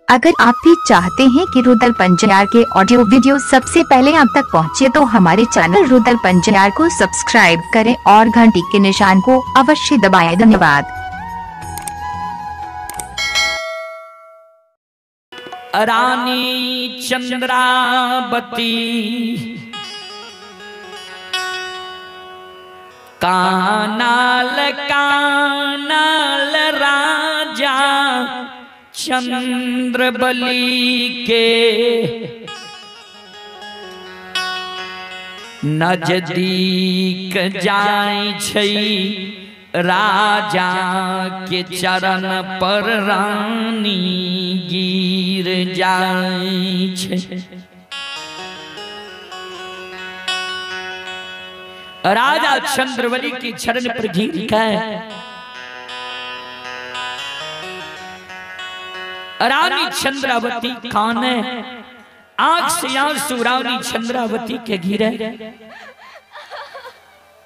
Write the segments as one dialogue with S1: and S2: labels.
S1: अगर आप भी चाहते हैं कि रुदल पंजियार के ऑडियो वीडियो सबसे पहले आप तक पहुंचे तो हमारे चैनल रुदल पंजियार को सब्सक्राइब करें और घंटी के निशान को अवश्य दबाएं। धन्यवाद।
S2: रानी चंद्रावती कानाल कानाल राजा चंद्रबली के नजदीक जाय छै राजा के चरण पर रानी गिर जाय छै। राजा चंद्रबली के चरण पर गिर के रानी चंद्रावती काने आंख से आंसू रानी चंद्रावती के गिरे।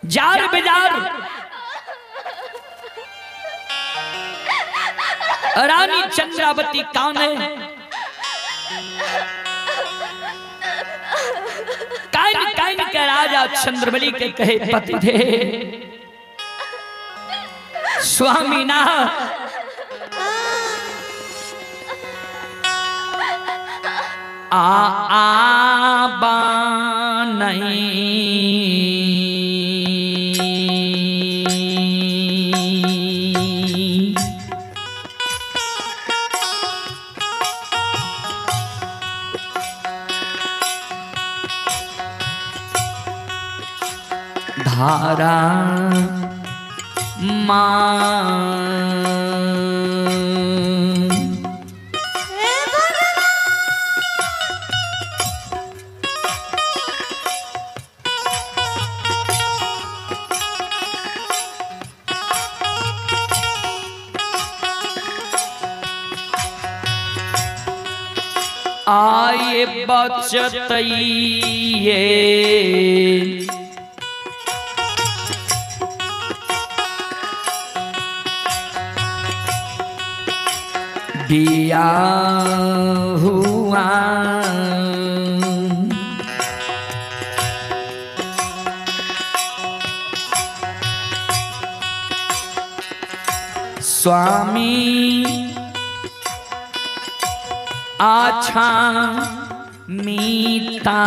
S2: जार बेजार रानी चंद्रावती काने कान कान के राजा चंद्रबली के कहे पति दे स्वामी ना आ आ बा नहीं धारा मां आए बचतइये बिया हुआ स्वामी आछा मीता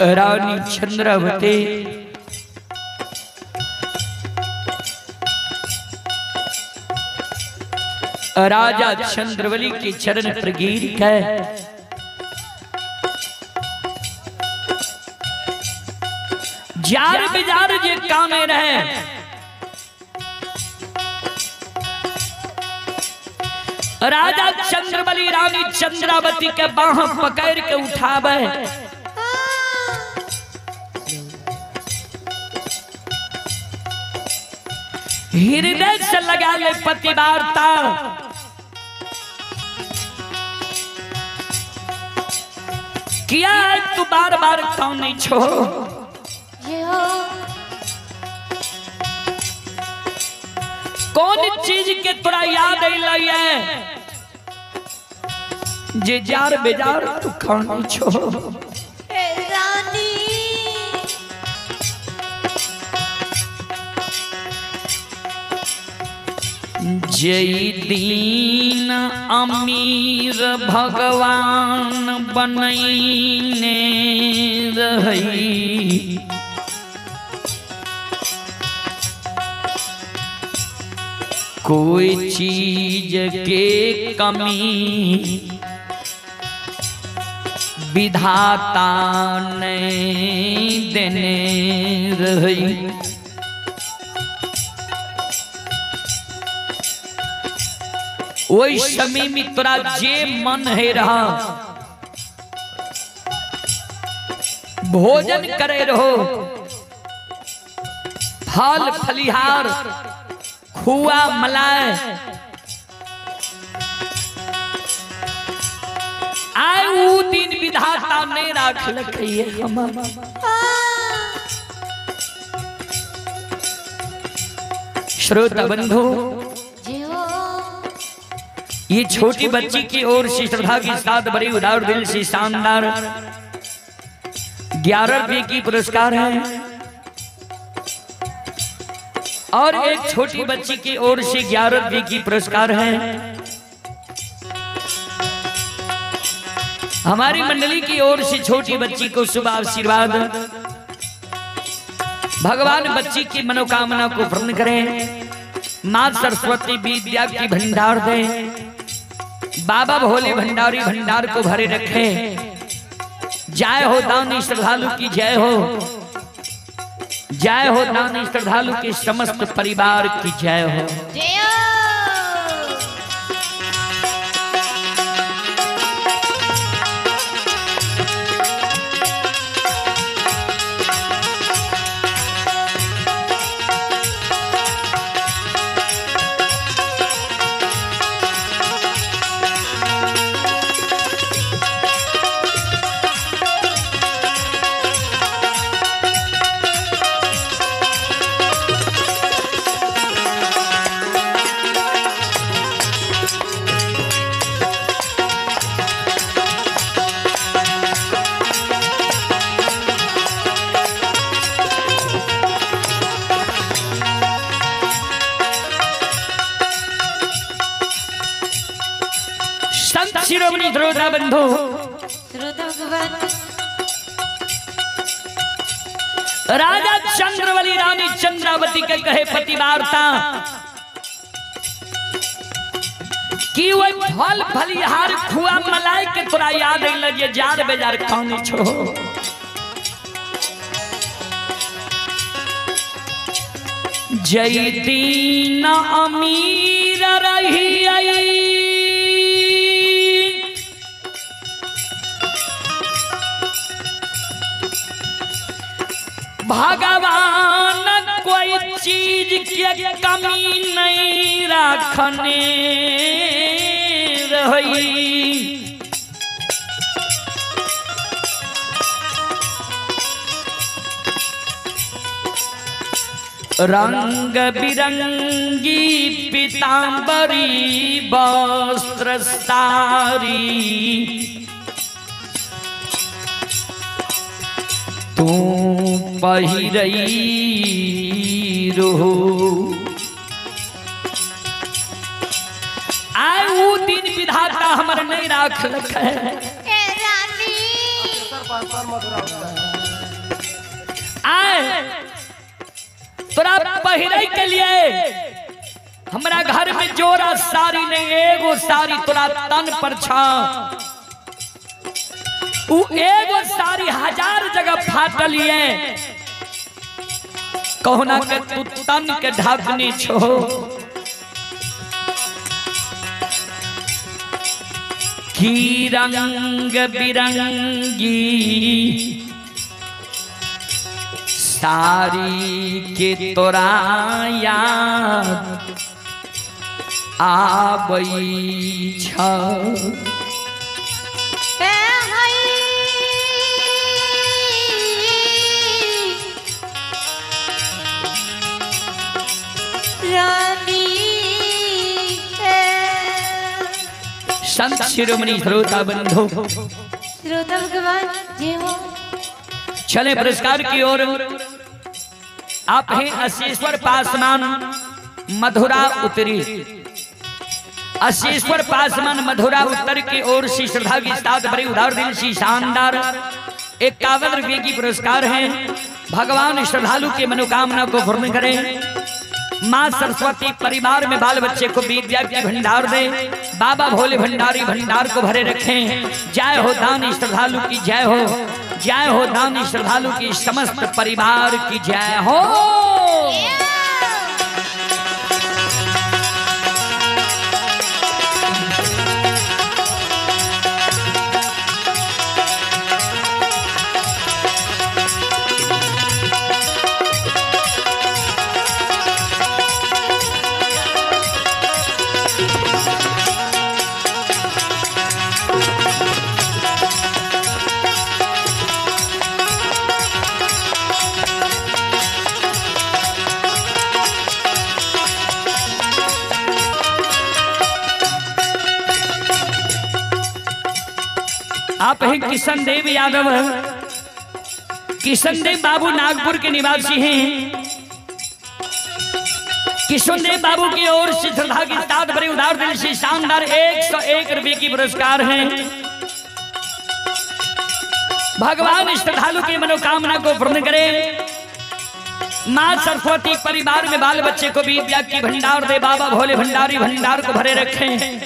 S2: रानी चंद्रावती राजा चंद्रवली के चरण पर गिर के जार बेजार जे कामे रहे राजा चंद्रबली रानी चंद्रावती के बाह पकड़ के उठावे। हृदय से लगा ले पतिवार्ता किया तू बार बार कौन नहीं छो कौन चीज के तोरा याद अइलै है जे जार बेजार तू कौन नहीं छो।
S3: रानी
S2: जय दीन अमीर भगवान बनैने रही कोई चीज के कमी विधाता नहीं देने रही। वही समय में तोरा जे मन है रहा भोजन करे रहो फल फलिहार खुआ मलाई आए ऊ दिन विधाता नहीं राख लखिए हमारा। श्रोता बंधु ये छोटी बच्ची की ओर से श्रद्धा के साथ बड़ी उदार दिल से शानदार 11 रुपये की पुरस्कार है और एक छोटी बच्ची की ओर से 11 रुपये की पुरस्कार है। हमारी मंडली की ओर से छोटी बच्ची को शुभ आशीर्वाद। भगवान बच्ची की मनोकामना को पूर्ण करें, मां सरस्वती विद्या की भंडार दें, बाबा भोले भंडारी भंडार को भरे रखें। जय हो दानी श्रद्धालु की जय हो, जय हो दानी श्रद्धालु के समस्त परिवार की जय हो। शिरोमणि श्रोता बंधु राजा चंद्रवली रानी चंद्रावती के कहे पतिवार्ता कि वह फल फलिहार खुआ मलाई के तोरा याद लगे जार बेजार खाने छो। जय दीन अमीर रही आई भगवान कोई चीज के कमी नहीं रखने रही। रंग बिरंगी पीतांबरी वस्त्र सारी तू पहिरई रहो। आए ऊ दिन विधाता हमर नहीं राख लख है। आए तोरा पहिरे के लिए हमरा घर में जोरा साड़ी नहीं, एगो साड़ी तोरा तन पर छा, उ एगो साड़ी हजार जगह फाटल ये, कहुना के तू तन के ढाकनी छो। की रंग बिरंगी साड़ी के तोरा याद आबै छ। संत शिरोमणि श्रोता बंधु,
S3: श्रोता भगवान जय हो।
S2: चले पुरस्कार की ओर। आप हैं अशीश्वर पासवान मधुरा उत्तरी, अशीश्वर पासवान मधुरा उत्तर की ओर से श्रद्धा के साथ बड़े उदार दिल सी शानदार 51 रुपये की पुरस्कार है। भगवान श्रद्धालु के मनोकामना को पूर्ण करें। माँ सरस्वती परिवार में बाल बच्चे को विद्या के भंडार दे। बाबा भोले भंडारी भंडार को भरे रखें। जय हो दानी श्रद्धालु की जय हो, जय हो दानी श्रद्धालु की समस्त परिवार की जय हो। आप हैं किशन देव यादव, किशन देव बाबू नागपुर के निवासी हैं। किशन देव बाबू की ओर से श्रद्धा के साथ बड़े उदार दिल से शानदार 101 रुपये की पुरस्कार हैं। भगवान श्रद्धालु की मनोकामना को पूर्ण करें। माँ सरस्वती परिवार में बाल बच्चे को विद्या की भंडार दे। बाबा भोले भंडारी भंडार को भरे रखें।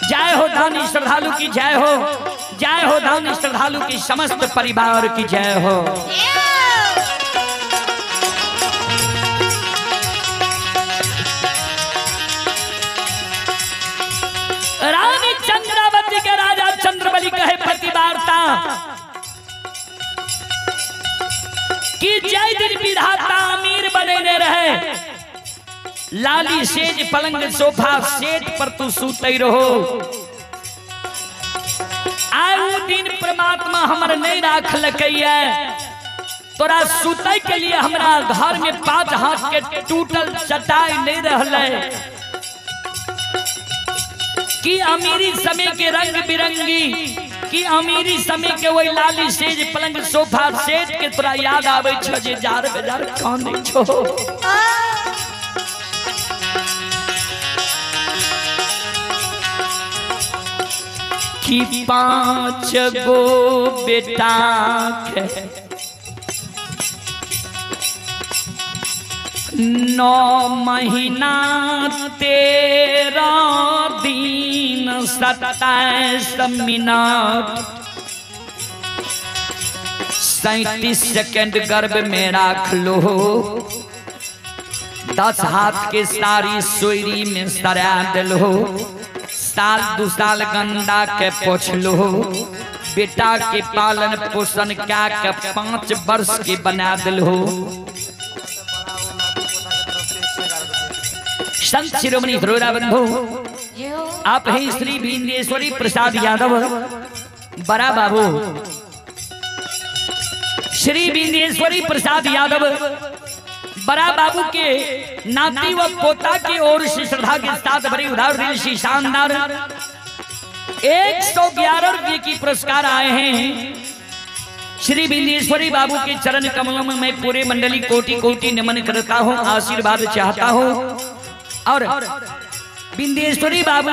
S2: जय हो दानी श्रद्धालु की जय हो, जय हो दानी श्रद्धालु की समस्त परिवार की जय हो। रानी चंद्रावती के राजा चंद्रबली कहे प्रतिवार्ता कि जय दिन विधाता अमीर बने रहे, लाली सेज पलंग सोफा सेट पर तू सूते रहो। आउ दिन परमात्मा हमर नहीं राख लकैया, तोरा सुते के लिए हमरा घर में 5 हाथ के टूटल चटाई नहीं रहले। कि अमीरी समय के रंग बिरंगी, कि अमीरी समय के वही लाली सेज पलंग सोफा सेट के तोरा याद आवे छो जे जार बेजार काने छो। कि 5 गो बेटा के 9 महीना 13 दिन 27 मिनट 37 सेकंड गर्भ में राख लो। 10 हाथ के सारी सोयरी में सरा दिलो। साल 2 साल गंदा के पोछ लो। बेटा के पालन पोषण क्या के 5 वर्ष के बना दिलो। संत शिरोमणि धरोरा बंधु, आप हैं श्री भीमेश्वरी प्रसाद यादव बड़ा बाबू। श्री भीमेश्वरी प्रसाद यादव बड़ा बाबू के नाती व पोता की ओर से श्रद्धा के साथ बड़ी उदार दिल से शानदार 111 रुपये की पुरस्कार आए हैं। श्री बिंदेश्वरी बाबू के चरण कमलों में मैं पूरे मंडली कोटि कोटि नमन करता हूँ, आशीर्वाद चाहता हूँ। और बिंदेश्वरी बाबू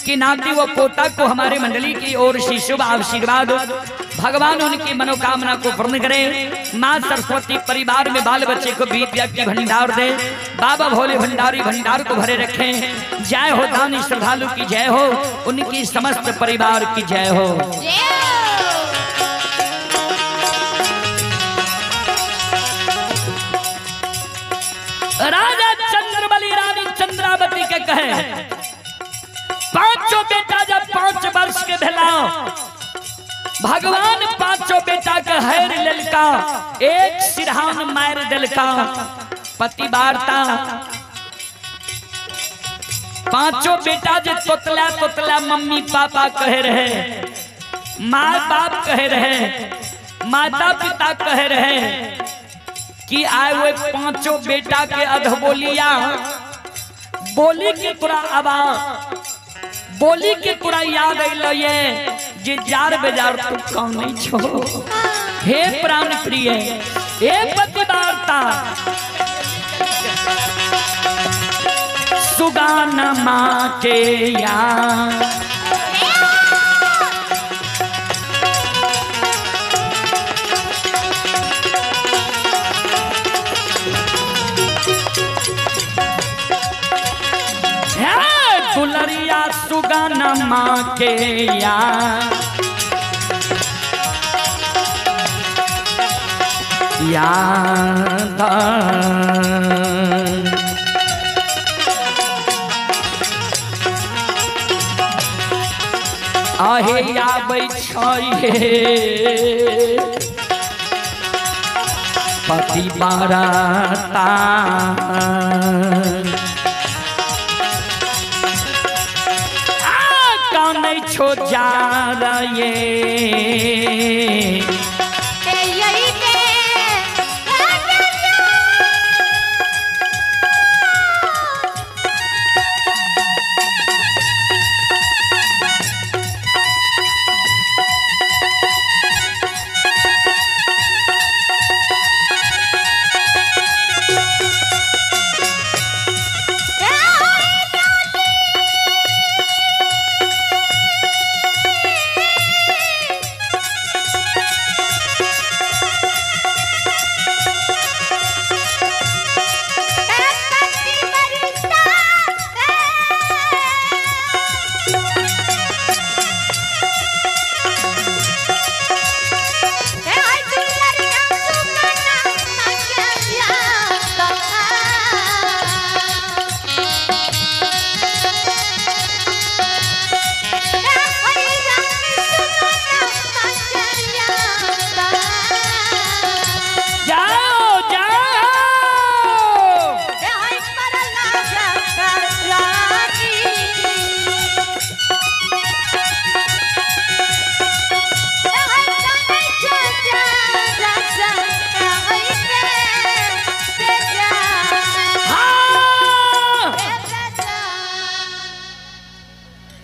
S2: के नाती व पोता को हमारे मंडली की ओर से शुभ आशीर्वाद। भगवान उनकी मनोकामना को पूर्ण करे। माँ सरस्वती परिवार में बाल बच्चे को विद्या की भंडार दे। बाबा भोले भंडारी भंडार को भरे रखें। जय हो दानी श्रद्धालु की जय हो, उनकी समस्त परिवार की जय हो। राजा चंद्रबली रानी चंद्रावती के कहे पांचों बेटा जब 5 वर्ष के भेला, भगवान पांचों बेटा के हैर ललका, एक सिरहान मार दिलका। पति वार्ता पांचों बेटा जे तोतला तोतला मम्मी पापा कहे रहे, माँ बाप कहे रहे, माता पिता कहे रहे कि आए हुए पांचों बेटा के अधबोलिया बोली के तोरा आवाज बोली के तोरा याद अइलो ये जे जार बेजार तू कौन नहीं छो। हे प्राण प्रिय, हे पति वार्ता सुगाना माँ के यार दुलरिया सुगाना माँ के यार याद आहे आबै छै पति बारता छो जा रहे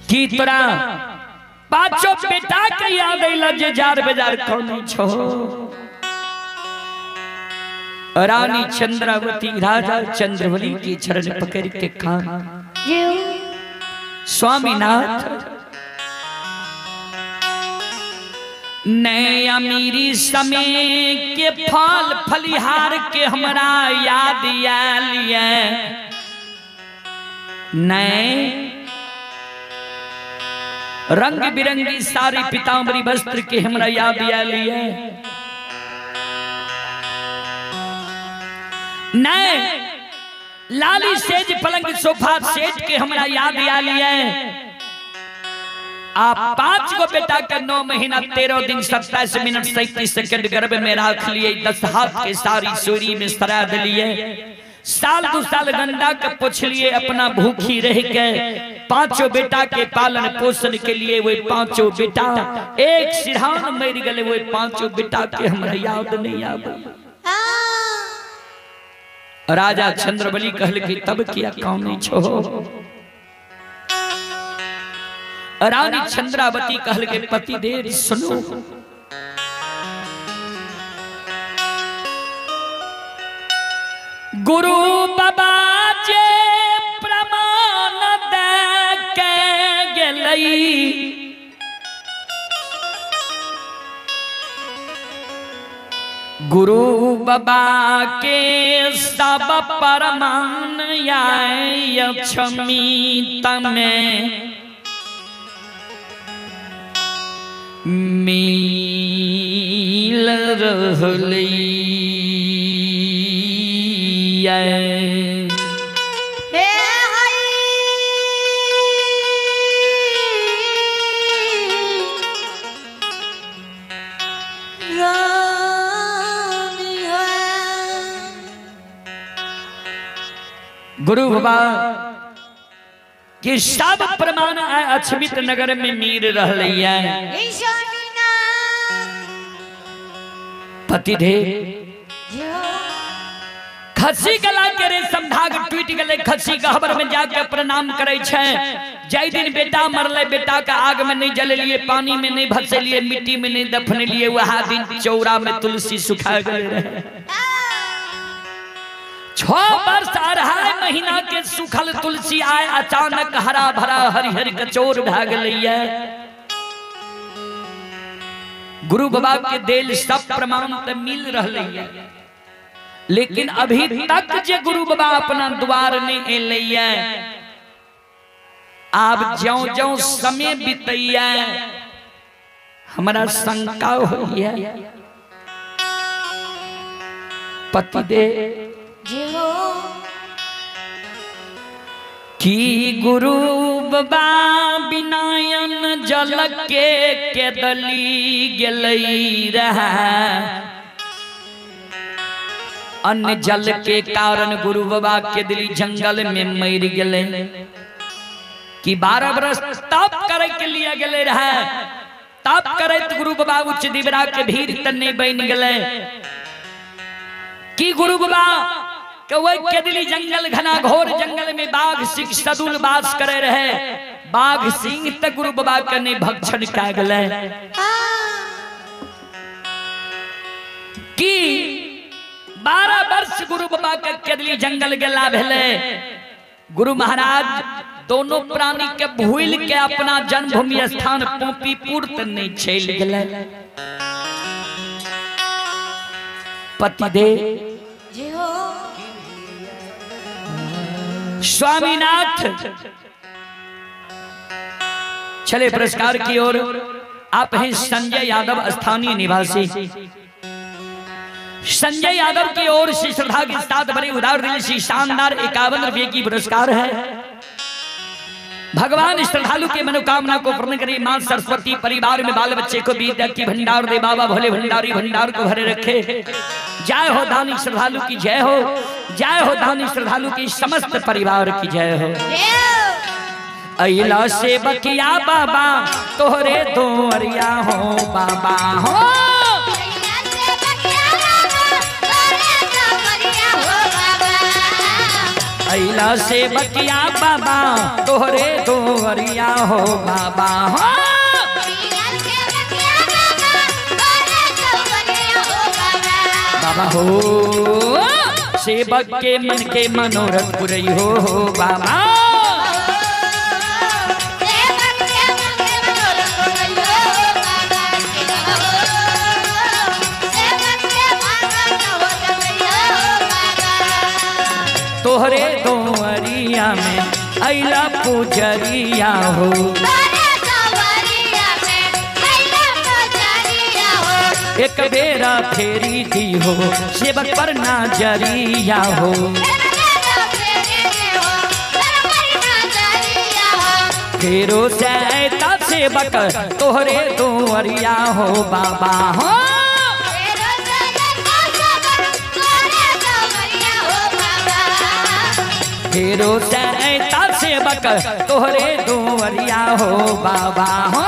S2: की तोरा पांचों बेटा के याद अइला जे जार बेजार कौन छो। रानी चंद्रावती राजा चंद्रबली के चरण पकड़ के कान स्वामीनाथ नए अमीरी समय के फल फलिहार के हमरा याद आयल ये नए रंग बिरंगी सारी पीताम्बरी वस्त्र के हमरा याद आयल ये नए लाली सेज पलंग सोफा सेट के हमरा याद आयल ये। आप 5 गो बेटा के 9 महीना 13 दिन 27 मिनट 37 सेकंड गर्भ में राख लिए, 10 हाथ के सारी सूरी में सरा दिलिए, साल 2 साल गंदा के पोछ लिए अपना भूखी रह के पांचों बेटा के पालन पोषण के लिए वे पांचों बेटा एक सिरहान मर गए। वे पांचों बेटा के हमरा याद नहीं आवे। राजा चंद्रबली कहल कि तब किया काम नहीं छो। रानी चंद्रावती कहल के पति देव सुनो, गुरु बाबा जे प्रमाण दे के गेलई गुरु बाबा के सब परमान आए अक्षमित में मिल रहलै। गुरु बाबा के सब प्रमाण अक्षमित नगर में मीर रहलै। पतिदेव खसी गला के रेशम धाग टूट गले, खसी गहबर में जाके प्रणाम करे छै। जाहि दिन बेटा मरले, बेटा का आग में नहीं जलेलिए, पानी में नहीं भसेलिए, मिट्टी में नहीं दफनेलिए, वह दिन चौरा में तुलसी सुखा गए रहे। 6 वर्ष 2.5 महीना के सुखल तुलसी आए अचानक हरा भरा हरिहर कचोर भाग लिया। गुरु बाबा के देल सब प्रमाण तो मिल रहा है, लेकिन अभी तक जे गुरु बाबा अपना द्वार नहीं एलै। आब ज्यों ज्यों समय बीतैया हमारा शंका होइया। पतिदेव की गुरु बाबा विनायन जल के केदली गेलै रहा। अन्न जल के कारण गुरु बाबा केदली जंगल में मर गेलै। कि 12 बरस तप करे के लिए गेलै रहा। तप करैत गुरु बाबा उच्च दिवरा के भीड़ तन्ने बन गेलै। कि गुरु बाबा के वही केदली जंगल घना घोर जंगल में बाघ सिंह सदुल वास करे रहे। बाघ सिंह तक गुरु बाबा के नहीं भक्षण कए गेलै। कि 12 वर्ष गुरु बाबा के केदली जंगल गेला भेलै। गुरु महाराज दोनों प्राणी के भूल के अपना जन्मभूमि स्थान पोपीपुर तक नहीं चल गेलै। पतिदेव स्वामीनाथ चले पुरस्कार की ओर। आप हैं संजय यादव स्थानीय निवासी। संजय यादव की ओर से श्रद्धा के साथ बड़े उदार दिल से शानदार 51 रुपये की पुरस्कार है। भगवान श्रद्धालु के मनोकामना को पूर्ण करे। मां सरस्वती परिवार में बाल बच्चे को विद्या की भंडार दे। बाबा भोले भंडारी भंडार को भरे रखे। जय हो दानी श्रद्धालु की जय हो। जय हो दानी श्रद्धालु की समस्त परिवार की जय हो। अइला से बकिया बाबा तोहरे दोरिया हो बाबा हो। अइला से बकिया बाबा तोहरे दोरिया हो बाबा हो। बाबा हो सेवक के मन के मनोरथ पुरई हो बाबा। तोहरे दोरिया में अइला पुजरिया हो। एक बेरा फेरी दी हो सेवक पर नजरिया हो। फेरो सैता सेवक तोहरे दोरिया हो बाबा हो। फेरो सैता सेवक तोहरे दोरिया हो बाबा हो।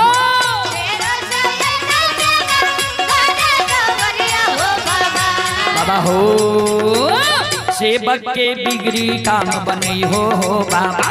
S2: बाबा हो सेवक के बिगड़ी काम बनई हो बाबा।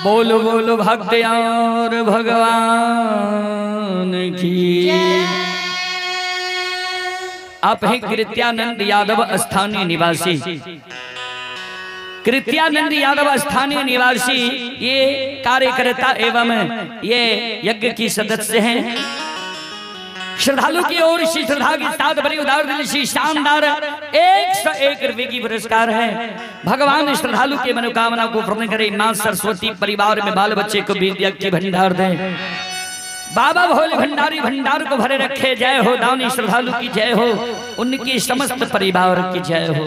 S2: बोलो बोलो भक्त और भगवान की। आप हैं कृत्यानंद यादव स्थानीय निवासी। कृत्यानंद यादव स्थानीय निवासी ये कार्यकर्ता एवं ये यज्ञ की सदस्य हैं। श्रद्धालु की ओर से श्रद्धा के साथ बड़ी उदार दिल से शानदार 101 रुपये की पुरस्कार है। भगवान श्रद्धालु के मनोकामना को पूर्ण करे। मां सरस्वती परिवार में बाल बच्चे को विद्या की भंडार दे। बाबा भोले भंडारी भंडार को भरे रखे। जय हो दानी श्रद्धालु की जय हो, उनकी समस्त परिवार की जय हो।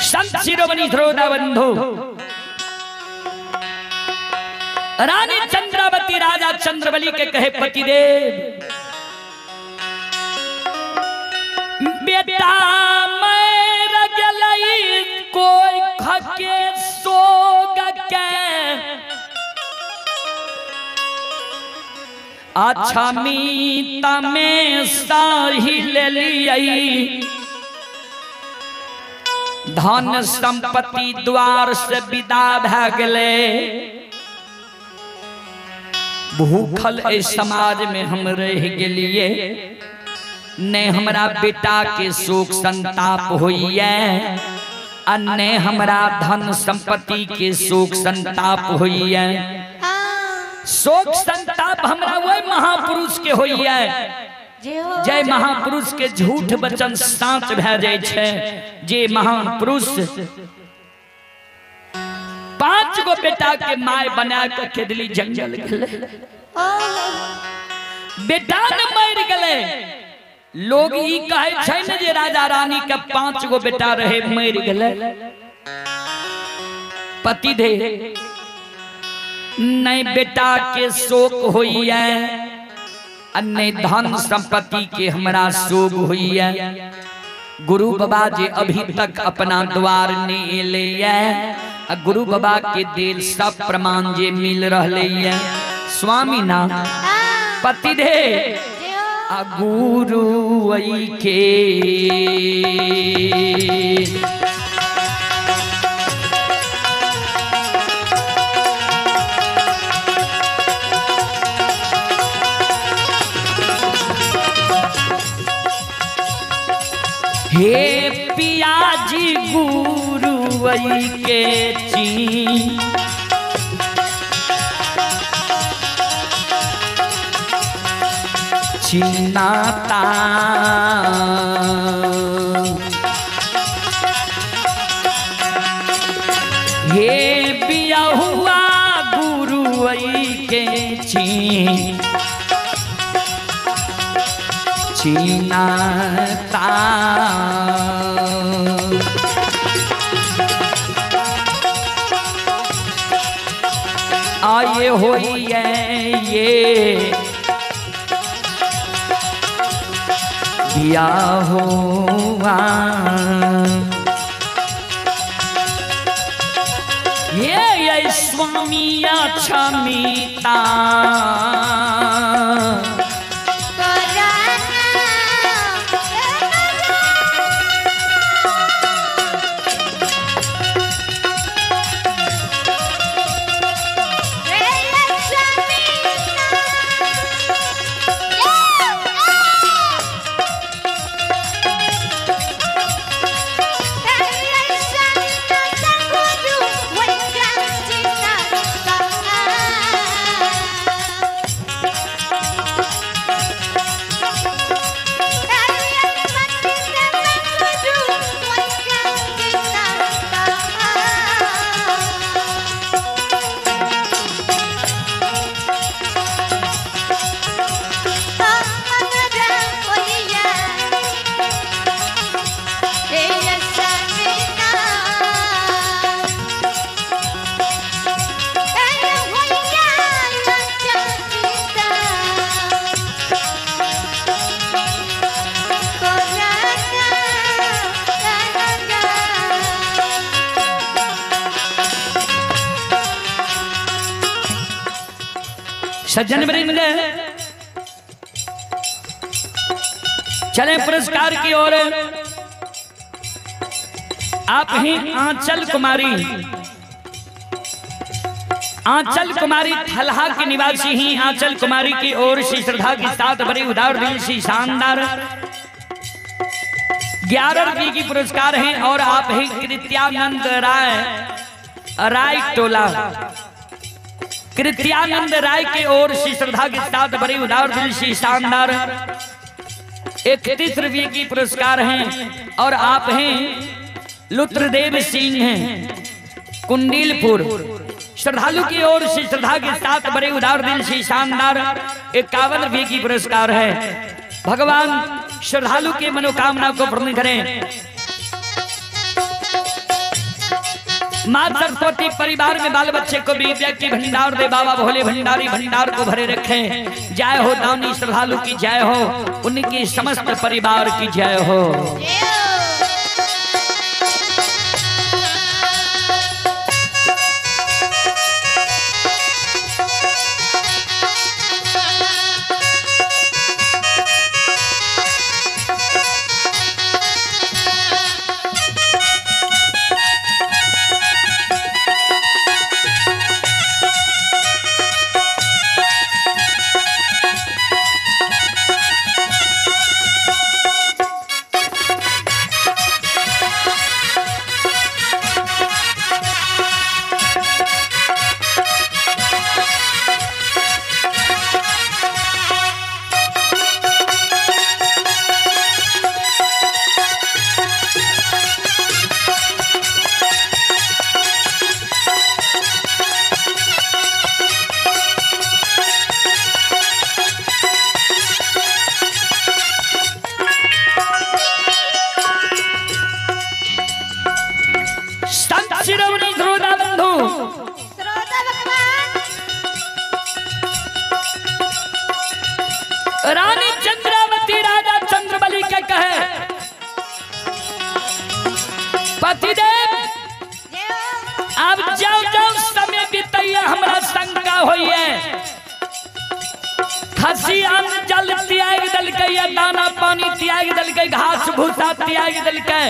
S2: संत शिरोमणि श्रोता बंधु, रानी चंद्रावती राजा चंद्रबली के कहे पतिदेव, बेटा मर गेलै कोई खके सोग के, अच्छा मीता में साही ले लियै, धन संपत्ति द्वार से विदा भए गेलै, भूखल इस समाज में हम रह गेलिए, ने हमरा बेटा के शोक संताप होइए, ने हमरा धन संपत्ति के शोक संताप होइए। शोक संताप हमरा वही महापुरुष के होइए जय महापुरुष के झूठ वचन साँच भए जाइ छै। जे महापुरुष 5 गो बेटा के my बना के खेदली जंगल गेलै, बेटा न मर गेलै। लोग ई कहै छै ने जे राजा रानी के 5 गो बेटा रहे मर गेलै। पति दे नहीं बेटा के शोक होइए, नहीं धन संपत्ति के हमरा शोक होइए। गुरु बाबा जे अभी तक अपना द्वार नहीं एलै, गुरु बाबा के दिल सब प्रमाण जे मिल रहले है। स्वामी ना पति दे गुरु के हे पियाजी गुरु के ची चिन्नाता, हे बिया हुआ गुरु के ची चिन्नाता। आये होइए ये दिया हुआ, ये स्वामी क्षमिता, सज्जन वृंद चले पुरस्कार की ओर। आप ही आंचल कुमारी, आंचल कुमारी थलहा के निवासी ही आंचल कुमारी की ओर से श्रद्धा के साथ बड़ी उदार दिल से शानदार 11 रुपये की पुरस्कार हैं। और आप ही कृत्यानंद राय, राय टोला, कृत्यानंद राय की ओर से श्रद्धा के साथ बड़ी उदार दिल से शानदार 31 रुपये की पुरस्कार हैं। और आप हैं लुत्रदेव सिंह हैं, कुंडीलपुर, श्रद्धालु की ओर से श्रद्धा के साथ बड़े उदार दिल से शानदार 51 रुपये की पुरस्कार है। भगवान श्रद्धालु की मनोकामना को पूर्ण करें। माँ सरस्वती परिवार में बाल बच्चे को विद्या की भंडार दे, बाबा भोले भंडारी भंडार को भरे रखें। जय हो दानी श्रद्धालु की जय हो, उनकी समस्त परिवार की जय हो। रानी चंद्रावती राजा चंद्रबली के कहे, पतिदेव अब जाओ जाओ समय बीतैया हमरा शंका होइए, खसी अन्न जल त्याग दलकै, दाना पानी त्याग दलकै, घास भूसा त्याग दलकै।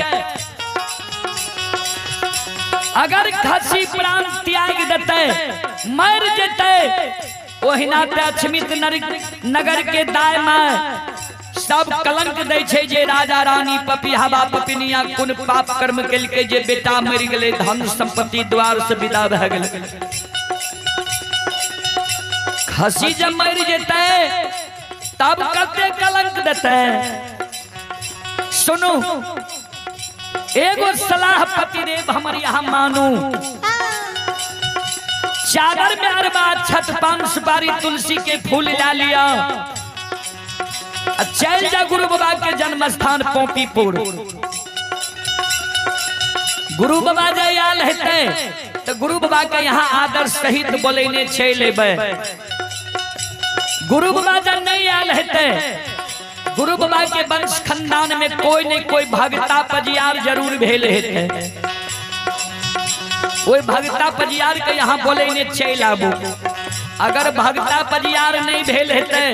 S2: अगर खसी प्राण त्याग देते मर जेते ओहिना ते अक्षमित नगर के दाय में सब कलंक दै छै जे राजा रानी पपिहाबा पपिनिया कोन पाप कर्म केलकै जे बेटा मरि गेलै, धन संपत्ति द्वार से विदा भए गेलै। खसी जब मरि जेतै तब कते कलंक देतै। सुनू एगो सलाह पतिदेव हमर यहाँ मानू, चादर में अरबा छत पान सुपारी तुलसी के फूल ला लिया, चल जा गुरु बाबा के जन्म स्थान पोपीपुर। गुरु बाबा जे आयल हेतै तो गुरु बाबा के यहाँ आदर सहित बोलेने चलि अयबै। गुरु बाबा जब नहीं आयल हेतै, गुरु बाबा के वंश खानदान में कोई न कोई भगता पजियार जरूर भेल हेतै, ओहि भगता पजियार के यहाँ बोलेने चलि आबू। अगर भगता पजियार नहीं भेल हेतै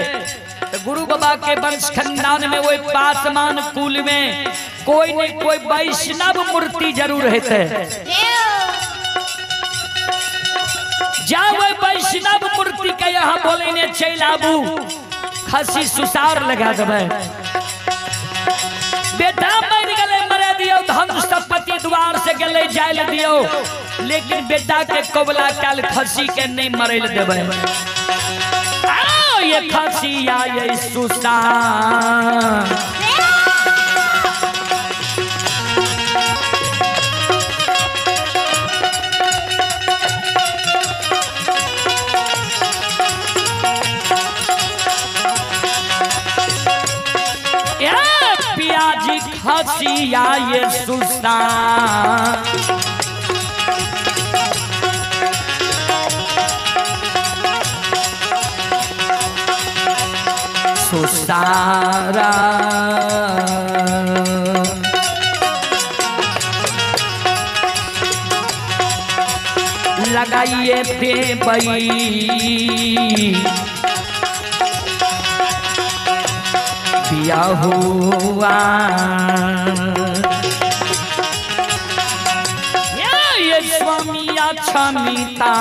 S2: तो गुरु बाबा के वंश खानदान में वही पासमान कुल में कोई न कोई वैष्णव मूर्ति जरूर हेतै। जा वही वैष्णव मूर्ति के यहाँ बोलेने चलि आबू, खसी सुसार लगा देबै। बेटा मरि गेलै मरे दियौ, धन संपत्ति द्वार से गेलै जाय दियौ, लेकिन बेटा के कबला काल खसी के नहीं मरे देबै। आओ ये खसिया ये सुसार, खसिया ये सुसान। सुसारा लगाइए देबई बिया हुआ। क्षमिता।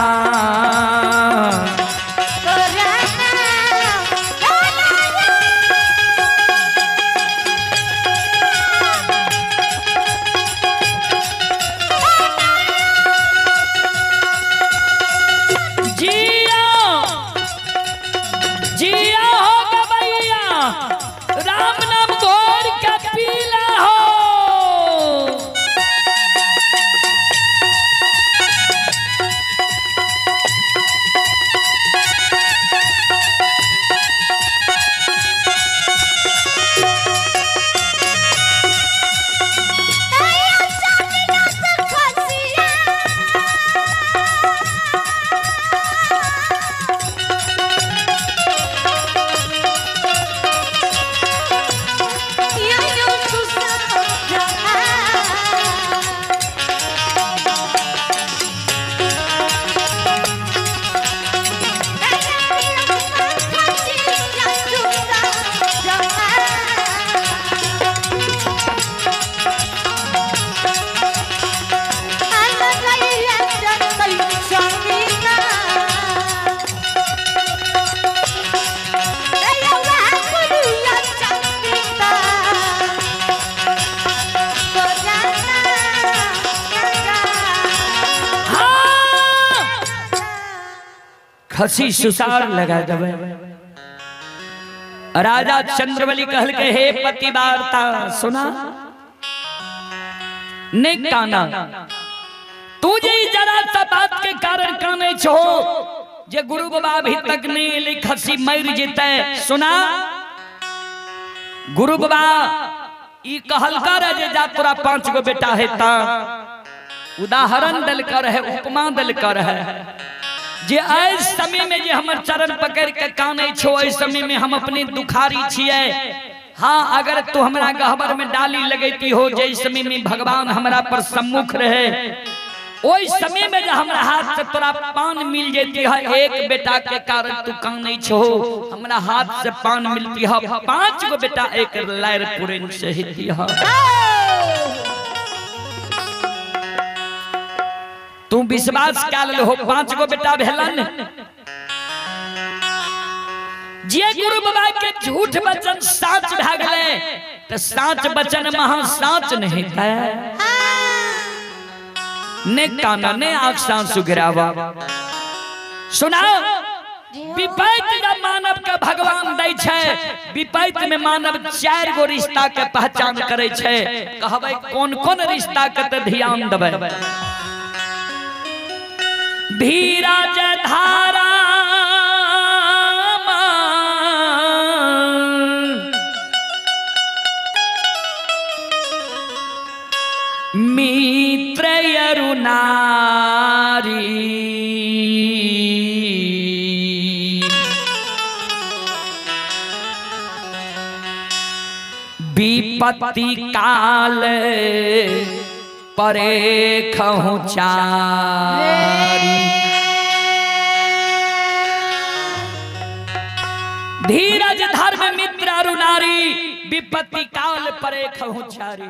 S2: खसी सुसार लगा दबे। राजा चंद्रबली कहल के हे पति वार्ता सुना ने काना, तुझे जरा सा बात के कारण काने छो जे गुरु बाबा अभी तक नहीं एले खसी मर जेते। सुना गुरु बाबा ई कहल कर जे जा तोरा 5 गो बेटा है ता उदाहरण दल कर है, उपमा दल कर है जे ऐ समय में जे हमर चरण पकड़ के काने छो, ऐ समय में हम अपने दुखारी छिए। हाँ अगर तू हमरा गहबर में डाली लगेती हो, जे समय में भगवान हमरा पर सम्मुख रहे, ओई समय में जे हमरा हाथ से तोरा पान मिल जेती है, एक बेटा के कारण तू काने छो, हमरा हाथ से पान मिलती है, 5 गो बेटा एक लायर पुरेन से हिती है। तू विश्वास कर हो 5 गो बेटा भेलन। जे गुरु बाबा के झूठ वचन साच भए गेलै त साच वचन महा साच नहीं था। ने काना ने आंख सांसु गिरावा। सुना विपैत का मानव के भगवान दै छै, विपैत में मानव 4 गो रिश्ता के पहचान करे छै। कहबै कौन कौन रिश्ता के त ध्यान देबै। धीरज धारा मित्र अरु नारी, विपत्ति काल परे खहु चारी। धीरज धर्म मित्र अरु नारी, विपत्ति काल परे खहु चारी।